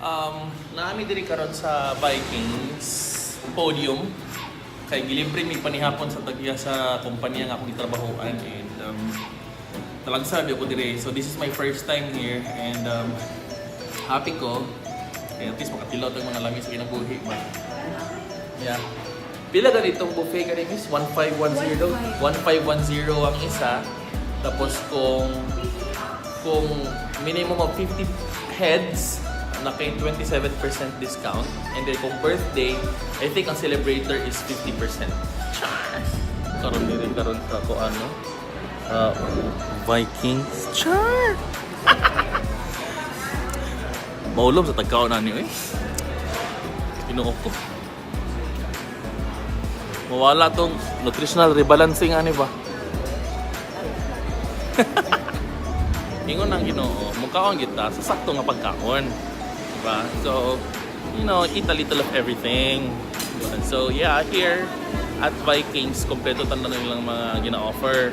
Naa mi diri karon sa Vikings podium. Kay gilibre mi panihapon sa tagya sa kumpanya nga akong gitrabahoan and talagsa ako diri. So this is my first time here and happy ko. Kay at least makatilaw tag mga lami sa kinabuhi ba. Yeah. Pila ganitong buffet kani, miss? 1510? 1510 ang isa. Tapos kung minimum of 50 heads, naka 27% discount. And then kung birthday, I think ang celebrator is 50%. Char! Karon diri karon sa ko ano? Sa Vikings. Char! Maulom sa tagkaon ani oy. Ginoo ko. Mawala tong nutritional rebalancing ani ba? Ingon ang Ginoo, mukaon kita sa sakto nga pagkaon. Diba? So, eat a little of everything. Diba? So, yeah, here at Vikings, kompleto tanan nilang mga gina-offer.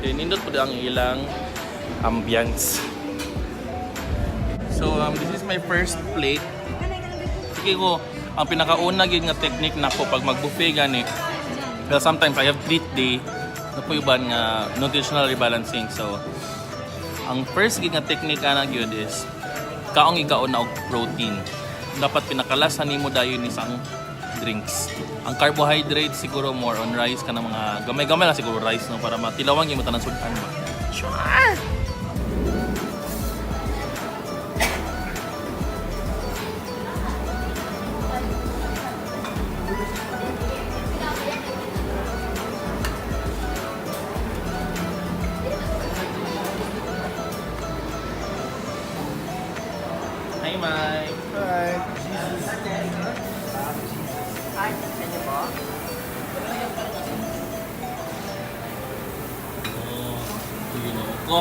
Then, nindot po ang ilang ambience. So, this is my first plate. Sige ko, ang pinakauna gyud nga technique nako pag mag-buffet gani. Pero sometimes I have treat day na po iban nga nutritional rebalancing. So, ang first gid nga technique ana gyud is kaong ikaon na og protein. Dapat pinakalasan nimo dayon is ang drinks. Ang carbohydrates siguro more on rice kana mga gamay-gamay lang siguro rice, no, para matilawang gyud mo tanan sudan ba. Sure. Hi, Mike. Hi. Ay, tignan niyo po. Oh, Ginoo ko.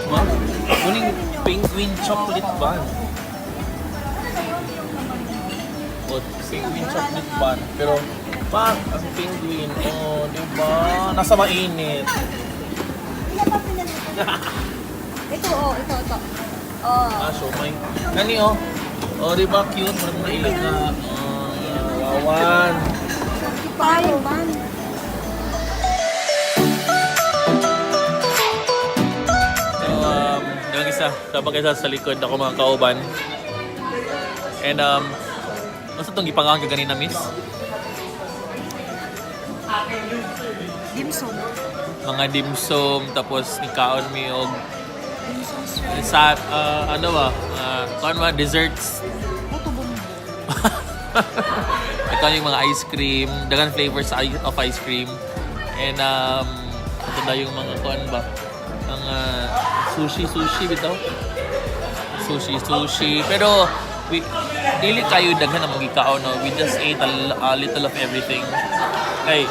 Ma, muning penguin chocolate bun. O, penguin chocolate bun. Pero, pa, ang penguin, oh, di ba? Nasa mainit. Ilan pa pinaluto? Ito, oh, ito, ito. Oh. Ah, so may, nani oh. Oh, di ba cute? Parang nailag na. Oh, wawan. Payo, man. So, yung isa, kapag isa sa likod ako mga kauban. And, ano itong gipangaon ka ganina, miss? Dimsum. Mga dimsum, tapos nikaon mi og Dimsum sir. sa, ano ba? Kaon ba? Desserts. Puto bumbo. Ikaw yung mga ice cream, dagan flavors of ice cream. And ito na yung mga kuan ba? Mga sushi sushi bitaw. Sushi sushi. Pero we dili kayo daghan ang magikaon, no. We just ate a little of everything. Kay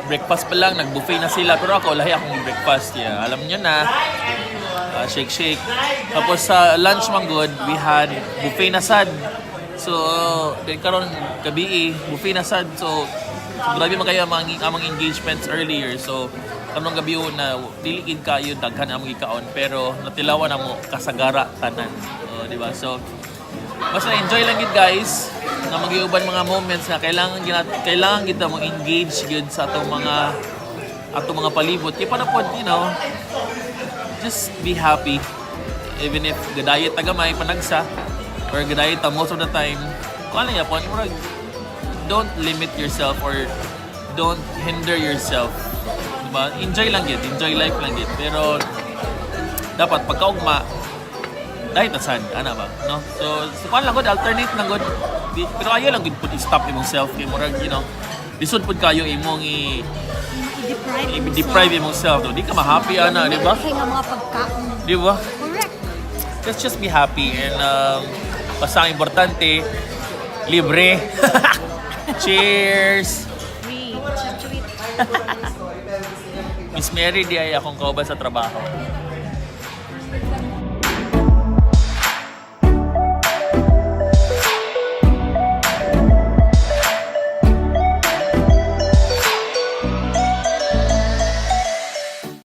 breakfast pa lang nag-buffet na sila pero ako lahi akong breakfast. Yeah, alam niyo na. Ah, shake shake. Tapos sa lunch man good, we had buffet na sad. So, then karon gabi eh, buffet na sad. So, grabe man kayo ang mga among engagements earlier. So, kanong gabi na dili gid kayo daghan among gikaon pero natilawan na mo kasagara tanan. Oh, di ba? So, basta enjoy lang gid guys nga magiuban mga moments nga kailangan kailangan kita mo engage gid sa atong mga palibot. Kay para pod, just be happy. Even if gadayet ta gamay panagsa or gadayet ta most of the time, kuan lang yapon murag don't limit yourself or don't hinder yourself. Diba? Enjoy lang yun. Enjoy life lang yun. Pero dapat pagkaugma, dahil tasan, ana ba? No? So kuan lang gud, alternate lang gud. Pero ayaw lang gud pud i-stop imong self kay murag, lisod pud kayo imong i I-deprive i-deprive imong self. No? Di ka ma-happy ana, di ba? Kaya nga mga pagkaon. Di ba? Correct. Let's just be happy and basta ang importante, libre. Cheers! Free. Treat. Miss Mary, di ay akong kauban sa trabaho.